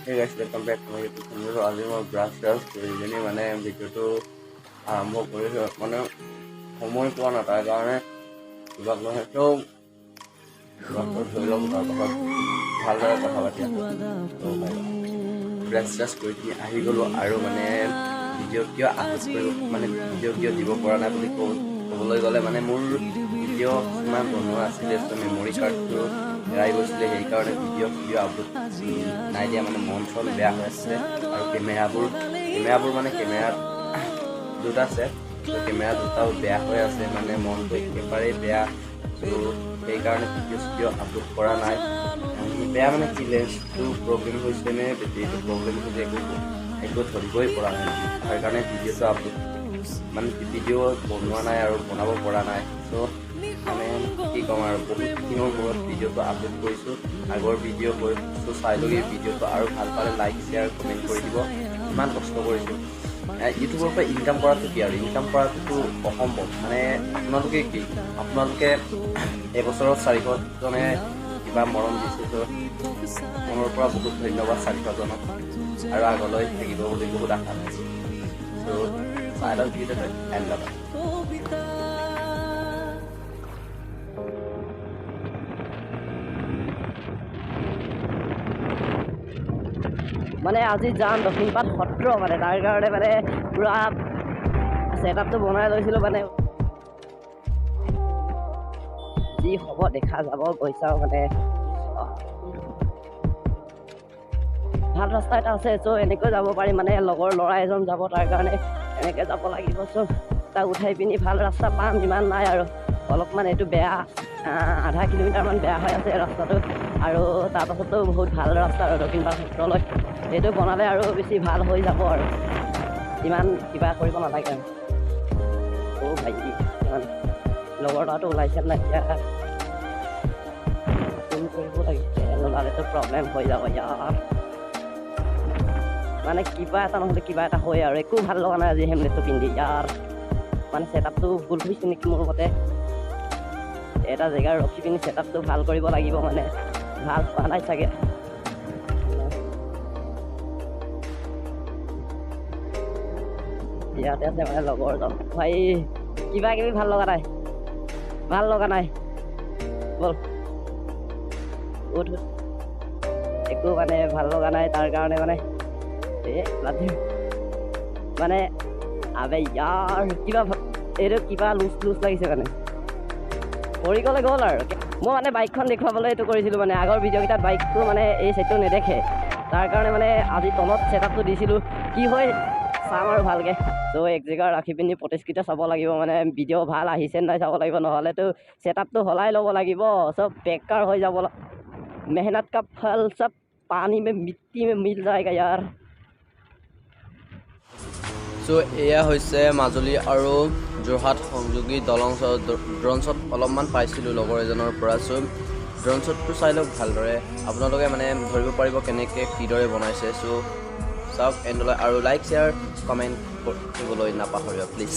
Hey guys, welcome back to my YouTube channel. আজি মই brush চ্ৰাছ কৰি পিনি মানে ভিডিঅ'টো আৰম্ভ কৰিছোঁ। মানে সময় পোৱা নাই, তাৰ কাৰণে কিবা নহয়। ত' ব্ৰাছটো ধুই ল'ম, তাৰপাছত ভালদৰে কথা পাতি আছোঁ। ব্ৰাছ চ্ৰাছ কৰি পিনি আহি গ'লোঁ। আৰু মানে ভিডিঅ' কিয় আপলোড কৰিব, মানে ভিডিঅ' কিয় দিব পৰা নাই বুলি ক'বলৈ গ'লে, মানে মোৰ ভিডিঅ' কিছুমান বনোৱা আছিলে, ত' মেমৰি কাৰ্ডটো হেৰাই গৈছিলে। সেইকাৰণে ভিডিঅ' চিডিঅ' আপলোড নাই দিয়া। মানে মন চন বেয়া হৈ আছিলে। আৰু কেমেৰাবোৰ মানে কেমেৰাত দুটা আছে, কেমেৰা দুটাও বেয়া হৈ আছে। মানে মনটো একেবাৰেই বেয়া। ত' সেইকাৰণে ভিডিঅ' চিডিঅ' আপলোড কৰা নাই। বেয়া মানে কি, লেন্সটো প্ৰব্লেম হৈছে নে বেটেৰীটো প্ৰব্লেম হৈছে, একো একো ধৰিবই পৰা নাই। সেইকাৰণে ভিডিঅ'টো আপলোড, মানে ভিডিঅ' বনোৱা নাই আৰু বনাব পৰা নাই। চ' মানে কি ক'ম আৰু, বহুত দিনৰ মূৰত ভিডিঅ'টো আপলোড কৰিছোঁ। আগৰ ভিডিঅ' কৰিছোঁ, চাই লওক এই ভিডিঅ'টো আৰু ভাল পালে লাইক, শ্বেয়াৰ, কমেণ্ট কৰি দিব। ইমান কষ্ট কৰিছোঁ। ইউটিউবৰ পৰা ইনকাম কৰাটো কি আৰু, ইনকাম কৰাটোতো অসম্ভৱ। মানে আপোনালোকে কি, আপোনালোকে এবছৰত 400জনে কিবা মৰম দিছে। ত' মনৰ পৰা বহুত ধন্যবাদ 400জনক আৰু আগলৈ থাকিব বুলি বহুত আশা আছে। চ' চাই লওক ভিডিঅ'টো এণ্ড। মানে আজি যাম দক্ষিণপাট সত্ৰ, মানে তাৰ কাৰণে মানে পূৰা ছেটআপটো বনাই লৈছিলোঁ। মানে যি হ'ব দেখা যাব, গৈ চাওঁ। মানে ভাল ৰাস্তা এটা আছে, চ' এনেকৈ যাব পাৰি। মানে লগৰ ল'ৰা এজন যাব, তাৰ কাৰণে এনেকৈ যাব লাগিব। চ' তাক উঠাই পিনি ভাল ৰাস্তা পাম, ইমান নাই আৰু অলপমান এইটো বেয়া, আধা কিলোমিটাৰমান বেয়া হৈ আছে ৰাস্তাটো। আৰু তাৰপাছতো বহুত ভাল ৰাস্তা আৰু দক্ষিণপাট সত্ৰলৈ এইটো বনালে আৰু বেছি ভাল হৈ যাব আৰু ইমান কিবা কৰিব নালাগে আৰু। অ' ভাইটি, ইমান লগৰ ল'ৰাটো ওলাইছে নাই এতিয়া? ফোন কৰিব লাগিছে, নোলালেতো প্ৰব্লেম হৈ যাব ইয়াৰ। মানে কিবা এটা নহ'লে কিবা এটা হয় আৰু একো ভাল লগা নাই আজি হেলমেটটো পিন্ধি ইয়াৰ। মানে ছেটআপটো ভুল হৈছে নেকি মোৰ মতে। এটা জেগা ৰখি পিনি ছেটআপটো ভাল কৰিব লাগিব, মানে ভাল হোৱা নাই চাগে। ইয়াতে আছে মানে লগৰজন। ভাই, কিবা কিবি ভাল লগা নাই, ভাল লগা নাই। ব'ল, উঠ। একো মানে ভাল লগা নাই, তাৰ কাৰণে মানে এই বাদ দে। মানে আবে ইয়াৰ, কিবা এইটো কিবা লুজ লুজ লাগিছে। মানে পৰি গ'লে গ'ল আৰু। মই মানে বাইকখন দেখুৱাবলৈ এইটো কৰিছিলোঁ। মানে আগৰ ভিডিঅ'কেইটাত বাইকটো মানে এই চাইডটো নেদেখে, তাৰ কাৰণে মানে আজি তলত ছেটআপটো দিছিলোঁ। কি হয় চাম আৰু ভালকৈ। ত' এক জেগা ৰাখি পিনি প্ৰটেষ্টকেইটা চাব লাগিব, মানে ভিডিঅ' ভাল আহিছে নাই চাব লাগিব, নহ'লেতো ছেটআপটো সলাই ল'ব লাগিব। চব বেকাৰ হৈ যাব, मेहनत का फल सब पानी में मिट्टी में मिल जाएगा यार। চ' এয়া হৈছে মাজুলী আৰু যোৰহাট সংযোগী দলং। ড্ৰ'ন শ্বট অলপমান পাইছিলোঁ লগৰ এজনৰ পৰা। চ' ড্ৰ'ন শ্বটটো চাই লওক ভালদৰে, আপোনালোকে মানে ধৰিব পাৰিব কেনেকৈ কিদৰে বনাইছে। চ' চাওক এণ্ডলৈ আৰু লাইক, শ্বেয়াৰ, কমেণ্ট কৰিবলৈ নাপাহৰিব প্লিজ।